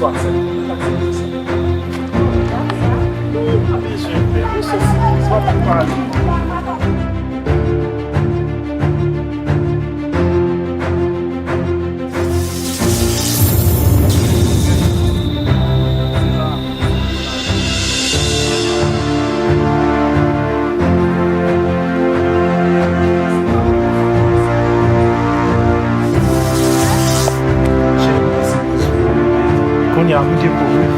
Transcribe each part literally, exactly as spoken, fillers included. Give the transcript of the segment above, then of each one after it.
Pa bezwen pè, mesye, se plis, w ap pale. Kounye a, m gen pou ou.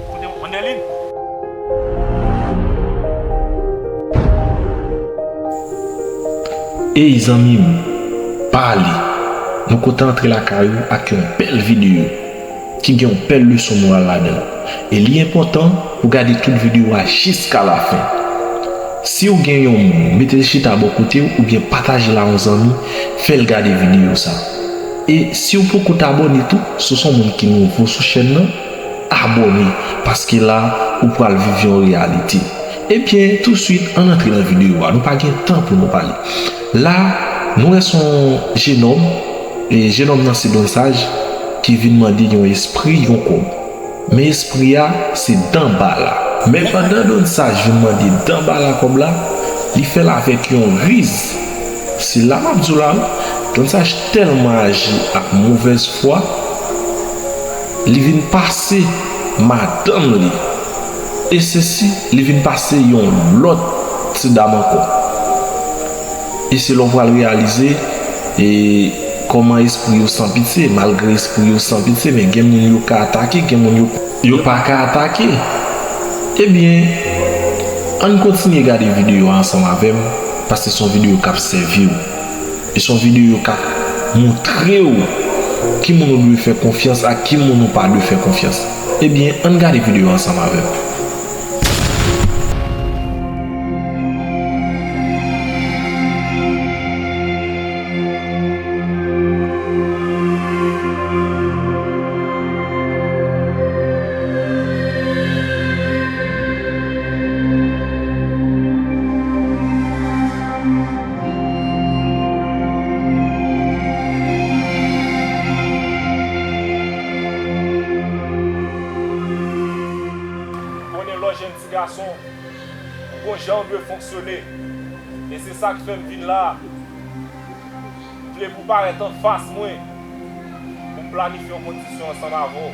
Kote w, Mandelin? Ey zanmi m, pale! Nou kontan antre lakay ou ak yon bèl videyo ki gen yon bèl leson moral ladan l. E li enpòtan pou w gade tout videyo a jiska lafen. Si w gen yon moun, mete l chita bò kote w oubyen pataje l a yon zanmi, fè l gade videyo sa. E si w poko t abòne tou, si w se yon moun ki nouvo sou chèn nan, abòne, paske la, ou pral viv yon reyalite. Ebyen, touswit, ann antre nan videyo a. Nou pa gen tan pou nou pale. La, nou wè se yon jenòm, e jenòm nan se Don Saj, ki vin mande yon espri yon kòb. Men espri a, se Danbala. Men pandan Don Saj vin mande Danbala kòb la, li fè l avèk yon riz. Se la m ap di w la, wi. Don Saj tèlman aji ak movèz fwa, li vin pase madanm li. E sesi, li vin pase yon lòt ti dam ankò. E se la w pral reyalize, e, kòman espri yo san pitye. Malgre espri yo san pitye, men gen moun yo ka atake, gen moun yo, yo pa ka atake. Ebyen, ann kontinye gade videyo a ansanm avè m, paske se yon videyo k ap sèvi w. E se yon videyo k ap montre w ki moun ou dwe fè konfyans ak ki moun ou pa dwe fè konfyans. Ebyen, ann gade videyo a ansanm avè m. Konnen lè w jèn ti gason, ou gon jan w dwe fonksyone. E se sa k fè m vin la a. M vle pou w parèt anfas mwen, pou m planifye yon kondisyon ansanm avè w.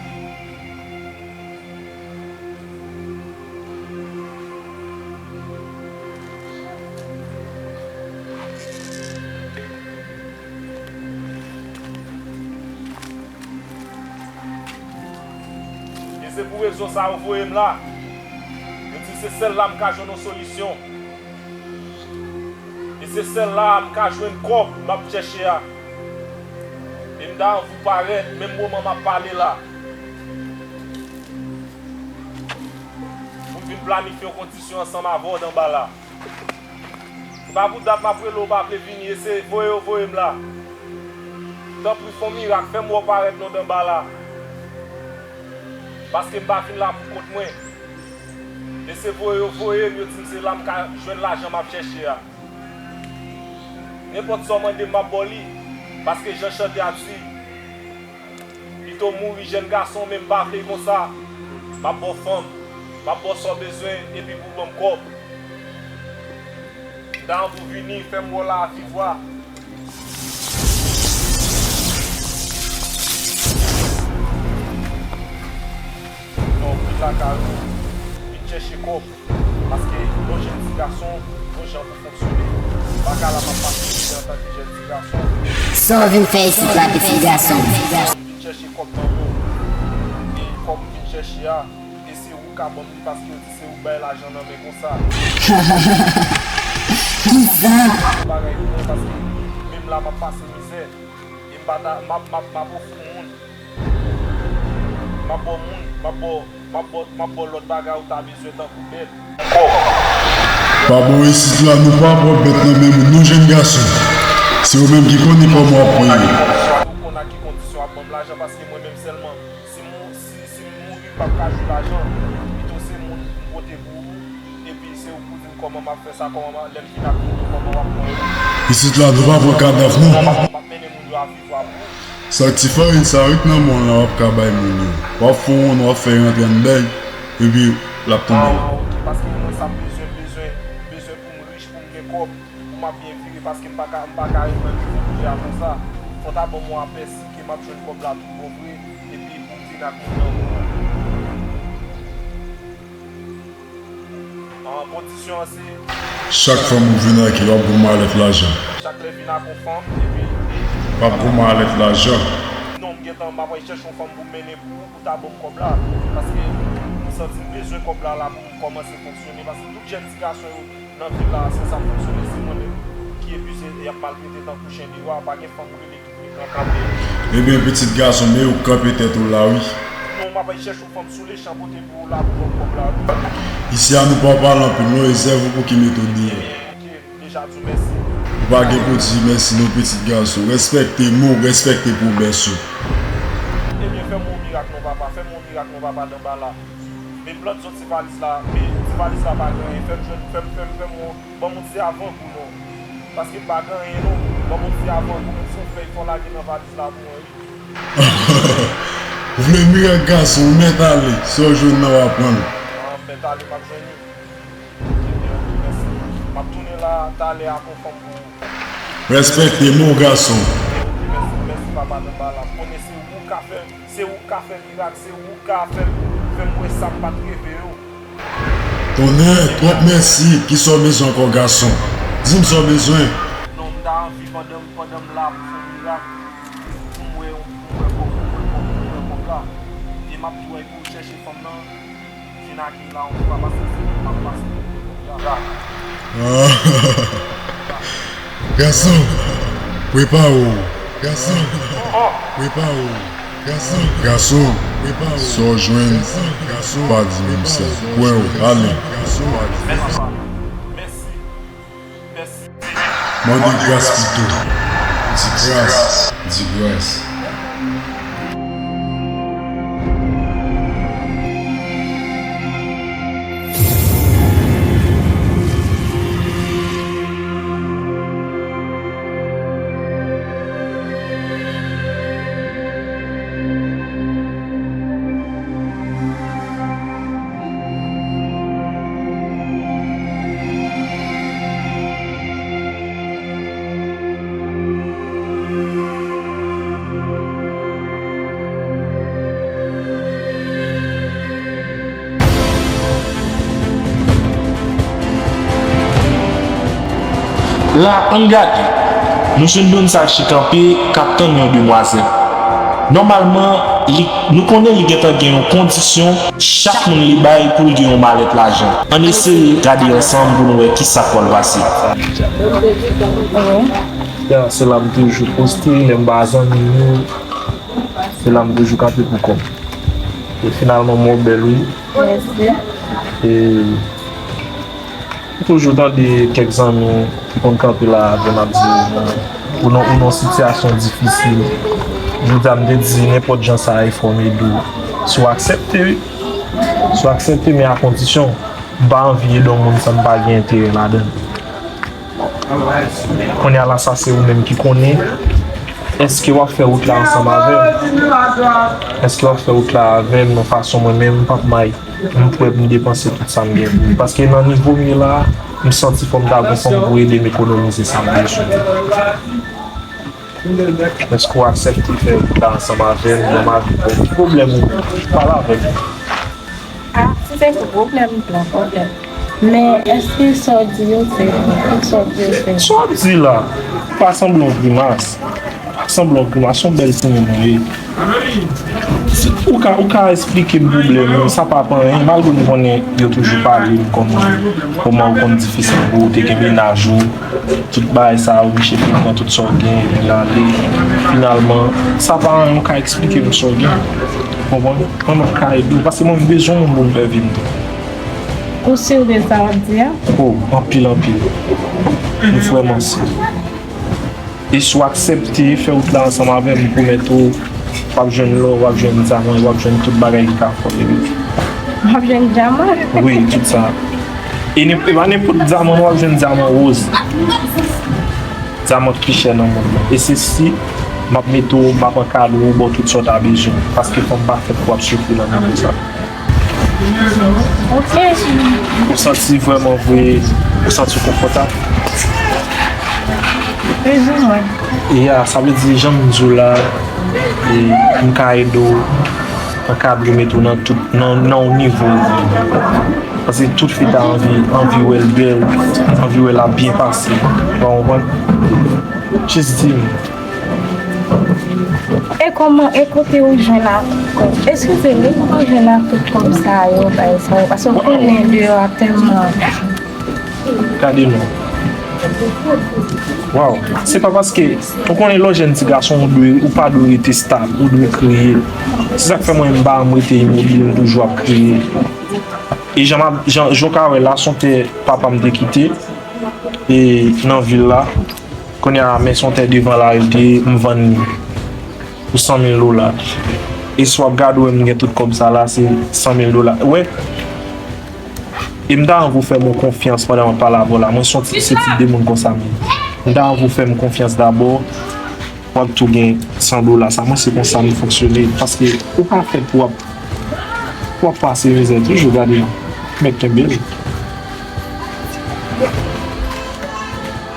E se pou rezon sa yo voye m la. Yo di se sèl la m ka jwenn yon solisyon. E se sèl la a m ka jwenn kòb m ap chèche a. E m ta anvi w parèt menm moman m ap pale la. Pou m vin planifye yon kondisyon ansanm avè w Danbala. Se pa pou dat m ap rele w pa vle vini, e se voye yo voye m la. Tanpri fè yon mirak, fè m wè w parèt non Danbala. Paske m pa vin la pou kont mwen. E se voye yo voye m, yo di m se la m ka jwenn lajan m ap chèche a. Nenpòt sa w mande m, m ap ba w li. Paske jan chante a di, pito w mouri jèn gason, men m pa vle l konsa. M ap ba w fanm, m ap ba w sa w bezwen, epi pou w ban m kòb. M ta anvi w vini, fè m wè w la viv wa. Non, vin lakay ou, vin chèche kòb. Paske yon jèn ti gason, yon jan pou fonksyone. M pa ka la m ap pase mizè antanke jèn ti gason. Sa w vin fè isit la, pitit gason m? Vin chèche kòb nan men w. E kòb m vin chèche a, e se ou k ap ban m li paske yo di se ou k bay lajan nan men konsa. Kisa? Yon bagay pou mwen paske menm la m ap pase mizè. E m pa ta, m ap, m ap, m ap ofri moun. M ap ba w moun, m ap ba w, m ap ba w, m ap ba w lòt bagay ou ta bezwen tankou bèt. Pa bò isit la, nou pa pran bèt nan men moun, non, jèn gason. Se ou menm ki konnen kòman w ap pran yo. W ap ban m lajan paske mwen menm sèlman, si m, si, si m mouri, m p ap ka jwi lajan. Pito se moun m pote pou ou, epi se ou k pou di m kòman m ap fè sa, kòman m a, lè m fin ak moun yo, kòman w ap pran yo. Isit la, nou pa pran kadav, non. M ap, m ap mennen moun yo a viv a pou ou. Sa ti farin sa wi k nan men w lan w ap ka bay moun yo. W ap fè yon wonn, w ap fè rantre anndan l, epi l ap tonbe. Ah, ok, paske mwen sa m bezwen, m bezwen, m bezwen pou m rich, pou m gen kòb, pou m ap byen vire, paske m pa ka, m pa ka ret nan nivo kote a konsa. Fò w ta ban m yon apèsi ke m ap jwenn kòb la tout bon vre, epi pou m vin ak moun nan pou ou. An, kondisyon an se. Chak fanm ou vin ak li, w ap gon malèt lajan. Chak lè vin ak yon fanm, epi. W ap gon malèt lajan. Non, m gentan, m ap al chèche yon fanm pou m mennen pou ou, pou ta ban m kòb la. Paske m santi m bezwen kòb la, la pou m kòmanse fonksyone. Paske tout jèn ti gason yo nan vil la, san sa fonksyone, se mwen menm ki epize e y ap maltrete tankou chen deyò a. Pa gen fanm rele ki pou metan kanpe. Ebyen, pitit gason, men ou kanpe tèt ou la, wi. Non, m ap al chèche yon fanm sou lechan pote pou ou la pou ban m kòb la, wi. Isi a, nou pa pale anpil, non, e zèv ou pou ki mete w deyò. Ebyen, ok, m deja di w mèsi. Ou pa gen pou di mèsi, non, pitit gason. Respèkte mo, respèkte pwomès ou. Ebyen, fè m yon mirak, non, papa, fè m yon mirak, non, papa, danba la. Men plant zòt ti valiz la, men ti valiz la pa gen anyen. Fè m jwenn, fè m, fè m, fè m yon, ban m yon ti avan gou non. Paske m pa gen anyen non. Ban m yon ti avan gou, menm si yon fèy fò lage nan valiz la pou mwen, wi. Ou vle mirak gason, ou mèt ale. Sa w jwenn nan w a pran l. Ah, m mèt ale, m ap jwenn li. Ebyen, ok, mèsi. M ap tounen la talè ak yon fanm pou ou. Respèkte mo gason. Ok, mèsi, mèsi papa danba la. M konnen se ou k ka fè, se ou k ka fè mirak, se ou k ka fè, fè m wè sa m pa t reve yo. Tonnè, twòp mèsi. Kisa w bezwen ankò, gason? Di m sa w bezwen. Non, m ta anvi pandan, pandan m la pou fè mirak, pou m wè, pou m wè kòb, pou m wè kòb, pou m wè kòb la. E m ap tou al pou chèche fanm nan. Vin ak li la yon fwa, paske se li m ap pase pou li deja. Gason, prepare w. Gason, prepare w. Gason, gason, prepare w. Sa w jwenn, gason, pa di moun sa. Kwè w, ale. Mèsi, papa. Mèsi. Mèsi. Mande gras pito. Di gras. Di gras. La, ann gade. Nou jwenn youn sa ki kanpe, k ap tann yon demwazèl. Nòmalman, li, nou konnen li gentan gen yon kondisyon, chak moun li bay pou l gen yon malèt lajan. Ann eseye gade ansanm pou nou wè kisa k pral pase. Ya, se la m toujou poste, lè m pa zanmi nou, se la m toujou kanpe pou kò m. E finalman, mwen bèl, wi. Mèsi. E, m toujou tande kèk zanmi ki konn kanpe la avè m ap di, bon, ou nan, ou nan sitiyasyon difisil. Jodi a, m te di, nenpòt jan sa efò m ede w. Si w aksepte, wi. Si w aksepte, men a kondisyon, m pa anvi ede yon moun san m pa gen enterè ladan l. Kounye a la, sa se ou menm ki konnen. Èske w ap fè wout la ansanm avè m? Èske w ap fè wout la avè m nan fason mwen menm m p ap may? M prè pou m depanse tout sa m gen pou li. Paske nan nivo m ye la, m santi fò m ta gon fanm pou ede m ekonomize sa m bezwen. Èske w aksepte fè wout la ansanm avè m nan mavi pou ki pwoblèm ou? Pale avè m. Ah, si se pou pwoblèm, m pran pwoblèm. Men èske sa w di yo se vre? Tout sa w di yo se vre? Sa w di la, pa sanble yon grimas. Pa sanble yon grimas, se yon bèl timoun ou ye. Ou ka, ou ka esplike m pwoblèm ou, sa pa pa anyen, malgre m konnen yo toujou pale m kòman, kòman ou konn difisil pou ou te gen mennaj ou, tout bagay sa yo, misye fin pran tout sa w gen, epi l ale. Finalman, sa pa anyen, ou ka esplike m sa w gen. Ou konprann? Mwen, mwen ka ede w, paske mwen, m bezwen moun pou m fè vi m tou. Ou si de sa w ap di a? Oh, anpil, anpil. M vrèman si. E si w aksepte fè wout la ansanm avè m, m pwomèt ou, W ap jwenn lò, w ap jwenn dyaman, w ap jwenn tout bagay ki ka fè w reve. W ap jwenn dyaman? Wi, tout sa. E ne- e pa nenpòt dyaman, w ap jwenn dyaman woz. Dyaman ki chè nan mond lan. E se si m ap mete w, m ap ankadre w, ba w tout sa w ta bezwen. Paske fanm pa fèt pou ap soufri nan nivo sa. Ok. Ou santi vrèman vre, ou santi w konfòtab? Wi, vrèman. Ya, sa vle di, jan m di w la, e, m ka ede w ankadre w, mete w nan tout, nan, nan yon nivo. Paske tout fi ta anvi, anvi wè l bèl, anvi wè l ap byen pase. Ou konprann? Jis di m. E kòman, e kote ou jwenn ak, eskize m, e kote ou jwenn ak tout kòb sa yo, bagay sa yo? Paske w konnen deyò a tèlman. Gade non. Waw, se pa paske, ou konnen lè w jèn ti gason, ou dwe, ou pa dwe rete stab, ou dwe kreye. Se sa k fè mwen, m pa janm rete imobil, m toujou ap kreye. E jan m ap, jan, jan w ka wè la, se yon tè papa m te kite, e nan vil la. Kounye a, men se yon tè devan la, yo te, m vann li pou san mil dola. E si w ap gade, w wè m gen tout kòb sa la, se san mil dola. Ou wè? E m ta anvi w fè m yon konfyans pandan m ap pale avè w la. Mwen se yon ti, se tip de moun konsa m ye. M ta anvi w fè m konfyans dabò. W ap tou gen san dola sa. Mwen se konsa m fonksyone. Paske ou pa fèt pou w ap, pou w ap pase mizè toujou, gade. Mèt kenbe l.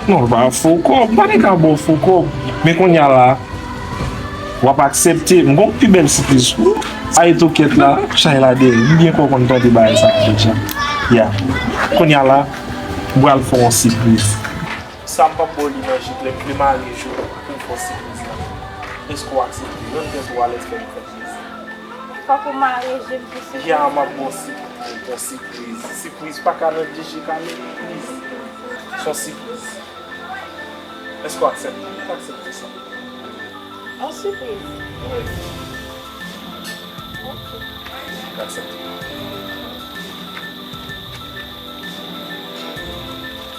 Non, pa fo kòb. M pa t ka ba w fo kòb. Men kounye a la, w ap aksepte. M gon pi bèl sipriz pou ou. Ay tokèt la, chay la dèyè. M byen kwè w konn tande bagay sa deja. Ya. Kounye a la, m pral fè w yon sipriz. Sa m p ap ba w li nan jip, lè m vle mare jou pou m fè w sipriz la. Èske w aksepte? Rann nan twalèt fè m fè plezi. Fòk ou mare je m pou sipriz. Ya, m ap ba w si-, bon sipriz. Sipriz pa ka nan de je kale, pliz. Se yon sipriz. Èske w aksepte? Ou aksepte sa? Yon sipriz? Wi. Ok. Ou aksepte?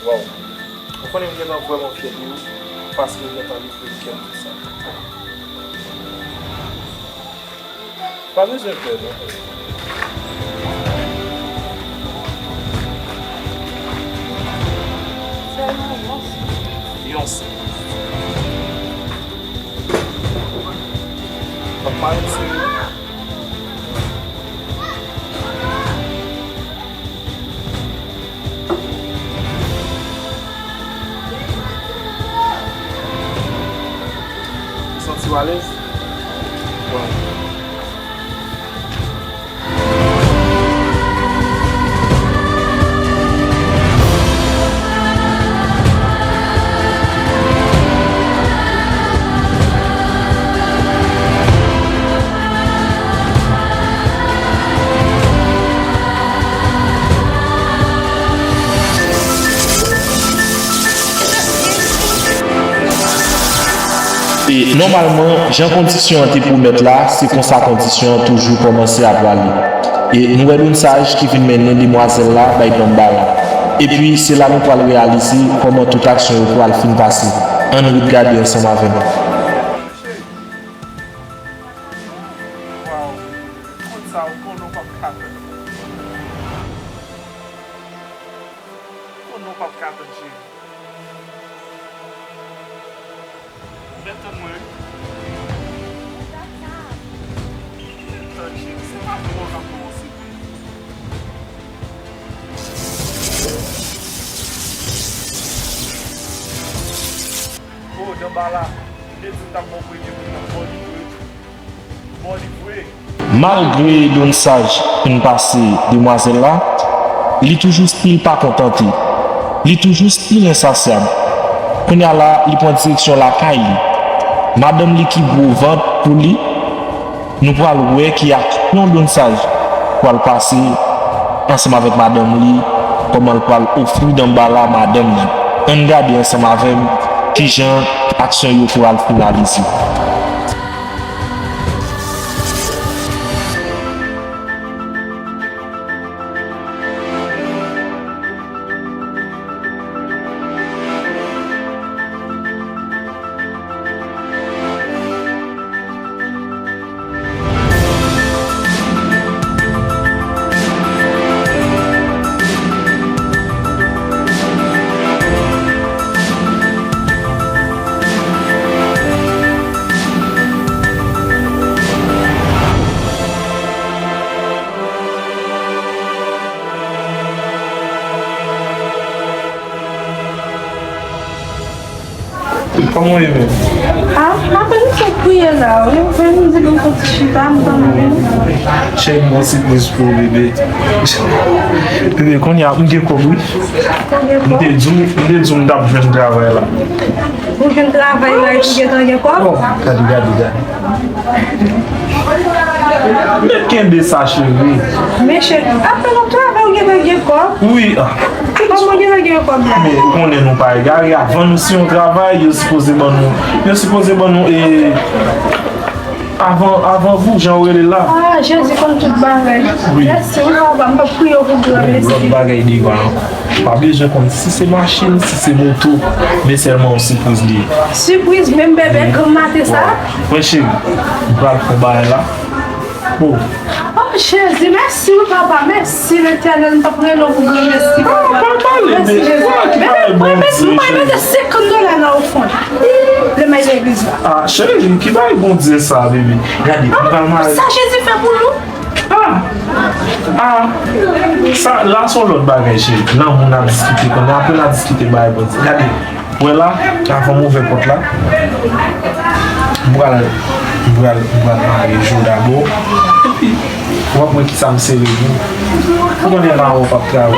Waw. Ou konnen m gentan vrèman fyè de ou, paske ou gentan louvri kè m konsa. Pa bezwen pè, non. Sèlman yon sèl. Yon sèl. Papa, se Ou santi w alèz? Bon. E nòmalman, jan kondisyon an te pwomèt la, se konsa kondisyon an toujou kòmanse ap prale. E nou wè Don Saj ki vin mennen demwazèl la bay Danmbala. Epi se la nou pral reyalize kòman tout aksyon yo pral fin pase. Ann ret gade ansanm avè m. Waw, konn sa, ou konnen w p ap ka pè. Ou konnen w p ap ka pè, cheri. Ou bèk tann mwen, wi. Ou bèk tann, cheri. Se pa pou mwen k ap kòmanse. Oh, Danmbala, m te di m t ap ba w premye kou, m ap ba w li vre. M ap ba w li vre. Malgre Don Saj fin pase demwazèl la, li toujou still pa kontante. Li toujou still ensasyab. Kounye a la, li pran direksyon lakay li. Madanm li ki gwo vant pou li, nou pral wè ki aksyon Don Saj pral pase ansanm avèk madanm li, kòman l pral ofri Danmbala madanm li. Ann gade ansanm avè m kijan aksyon yo pral finalize. Kòman w ye menm? Ah, apre nou fè priye la, wi. Mwen m di nou fè ti chita, m tann nou. Cheri, m gon sipriz pou ou, bebe. Bebe, kounye a, m gen kòb, wi. Ou gen kòb? M te di w, m te di w m t ap jwenn travay la. Ou jwenn travay la epi w gentan gen kòb? Oh, gade, gade, gade. Men kenbe sa, cheri. Men cheri, apre yon travay ou gentan gen kòb? Wi, ah. Kòman w gentan gen kòb la? Men ou konnen nou pa egare. Avan nou siyen yon travay, yo sipoze ban nou, yo sipoze ban nou, e, avan, avan vou, jan w rele la. Ah, Jezi konn tout bagay. Wi. Mèsi, wi, papa. M p ap priye w pou gran mèsi. Lòt bagay devan. Pa bezwen konn si se machin, si se moto, men sèlman yon sipriz li ye. Sipriz, menm bebe, granm maten sa? Mwen cheri, m pral fè yon bagay la. Oh. Oh, Jezi, mèsi, wi, papa, mèsi, Letènèl, m p ap rele w pou granmèsi, papa. Ah, pa pale de sa, ki bagay Bondye, cheri. Mwen mete senkant dola nan ofrann. Lè m al legliz la. Ah, cheri, ki bagay Bondye sa, bebe? Gade, m pral mare. Sa Jezi fè pou nou? Ah! Ah! Sa, la se yon lòt bagay, cheri. Lanmou n ap diskite kounye a. Apre n a diskite bagay Bondye. Gade, wè la, avan m ouvè pòt la, m pral, m pral, m pral mare je w dabò. Epi, w ap wè kisa m sere pou ou. Ou konnen mawon p ap travay.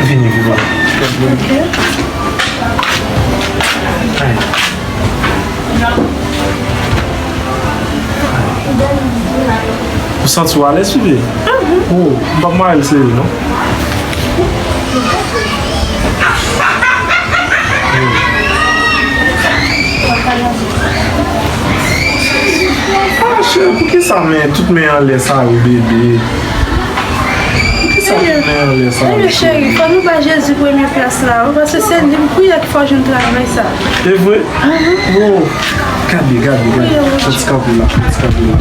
Vini, vini. Ok. Ou santi w alèz, pipi? Oh, m p ap mare l sere, non. Ah, cheri, poukisa men, tout men anlè sa yo, bebe? Poukisa tout men anlè sa yo, cheri? Ebyen, cheri, fò nou bay Jezi premye plas la, wi, paske se li, m priye ki fè w jwenn travay sa. E vre? Oh, gade, gade, gade. Fè ti kanpe la, fè ti kanpe la.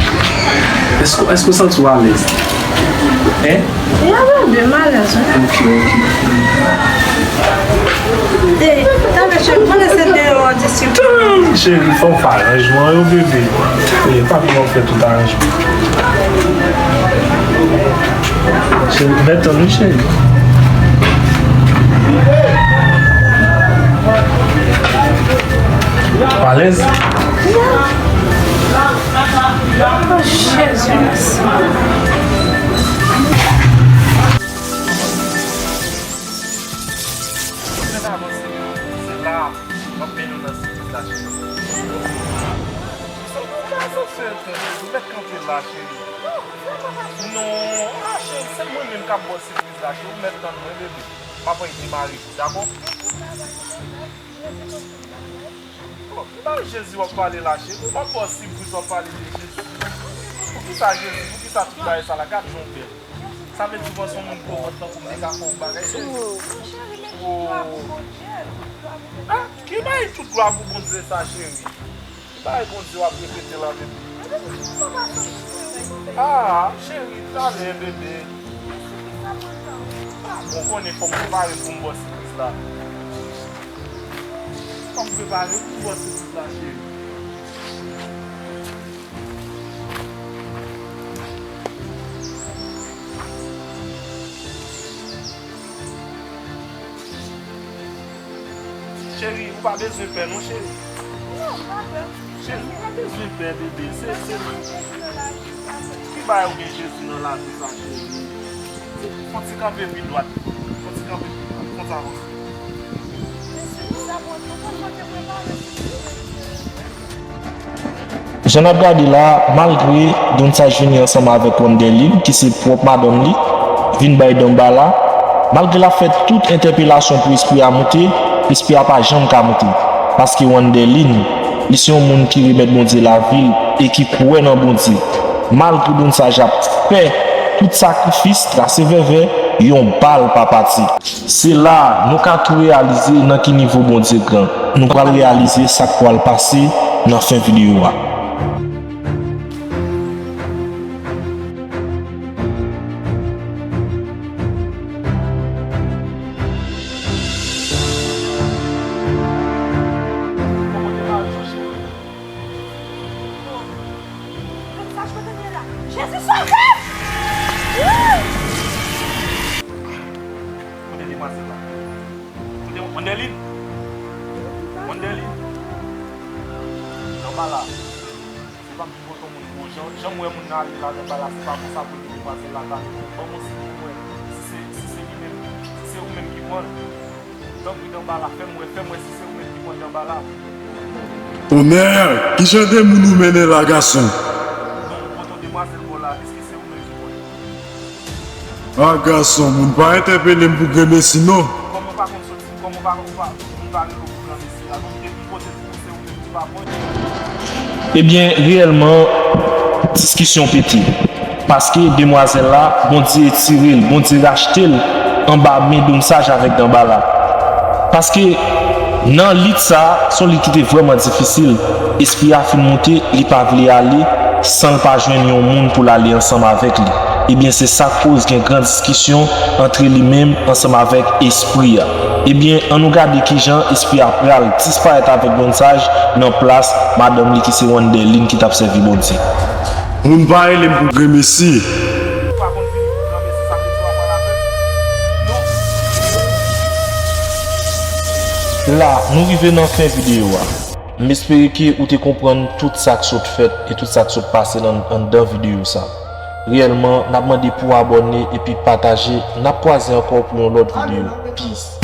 Èske, èske w santi w alèz? Hein? Ya, bebe, m alèz, wi. Ok, ok. E, talè, cheri, m konnen se deyò a w ap diskite. Cheri, fò w fè aranjman yo, bebe. E, papi w ap fè tout aranjman. Cheri, mèt tann wi, cheri. Ou alèz? Oh, Jezi, mèsi. Mwen avanse, se la, m ap mennen w nan sipriz la, cheri. Sa nou pa sanse entènèt, ou mèt kanpe la, cheri. Non, ah, cheri, se mwen menm k ap ba w sipriz la, cheri. Ou mèt tann mwen, bebe. M ap al demare, dakò? Bon, ki bagay Jezi w ap pale la, cheri? Ou pa fè sipriz, w ap pale de Jezi. Poukisa Jezi? Poukisa tout bagay sa la? Gad jan w bèl. Sa vle di w panse yon moun gwo vant tankou m li ka fè yon bagay, cheri? Oh. Ah, ki bagay tout glwa pou Bondye sa, cheri? Ki bagay Bondye w ap repete la, bebe? Ah, cheri, talè, bebe. Ah, bon, konnen fò m prepare pou m ba w sipriz la. Fò m prepare pou m ba w sipriz la, cheri. Cheri, ou pa bezwen pè non, cheri. Non, m pa pè. Cheri, ou pa bezwen pè, bebe. Se, se... Ki bagay ou gen Jezi nan lavi sa, cheri? Fò ti kanpe pi dwat. Fò ti kanpe pi dwat. Fò ti avanse. Jan n ap gade la, malgre Don Saj vini ansanm avèk Wanderline, ki se pwòp madanm li, vin bay Dambala, malgre l ap fè tout entèpelasyon pou espri a moute, espri a pa janm ka moute. Paske Wanderline, li se yon moun ki remèt Bondye lavi l e ki kwè nan Bondye. Malgre Don Saj ap fè tout sakrifis, trase vèvè, yon bal pa pati. Se la a, nou ka tou reyalize nan ki nivo Bondye gran. Nou pral reyalize sa k pral pase nan fen videyo a. Jezi, sove m! Kote demwazèl la? Kote Wanderline? Wanderline? Bala. Se pa m ki pote yon moun pou ou. Jan, jan m wè moun nan ale ladan bala, se pa konsa pou demwazèl la t ale. Ban m yon siy pou mwen. Si se, si se li menm, si se ou menm ki pran l. Tanpri, dan bala, fè m wè, fè m wè si se ou menm ki pran l dan bala. Tonè, ki jan de moun ou mennen la, gason? Non, ou pote yon demwazèl bò la, èske se ou menm ki pran l? Ah, gason, moun pa entèpele m pou grenmesi, non. Kòman w pa konn soti, kòman w pa, ou pa, moun pa rele w pou granmesi a, non? Depi m pote l pou ou, se ou menm ki pa pran l. Ebyen, reyèlman, diskisyon pete. Paske demwazèl la, Bondye tire l, Bondye rachte l anba men Don Saj avèk Danbala. Paske nan lit sa, se yon lit ki te vrèman difisil. Espri a fin moute, li pa vle ale, san l pa jwenn yon moun pou l ale ansanm avèk li. Ebyen, se sa k koz gen gran diskisyon antre li menm ansanm avèk espri a. Ebyen, ann nou gade kijan espri a pral disparèt avèk Don Saj nan plas madanm li ki se Wandelin ki t ap sèvi Bondye. Moun pa rele m pou grenmesi. Ou pa konn vini pou granmesi, sa vle di w ap pale avè m? Non. La, nou rive nan fen videyo a. M espere ke ou te konprann tout sa k sot fèt e tout sa k sot pase nan anndan videyo sa. Reyèlman, n ap mande pou w abòne epi pataje. N ap kwaze ankò pou yon lòt videyo. Peace.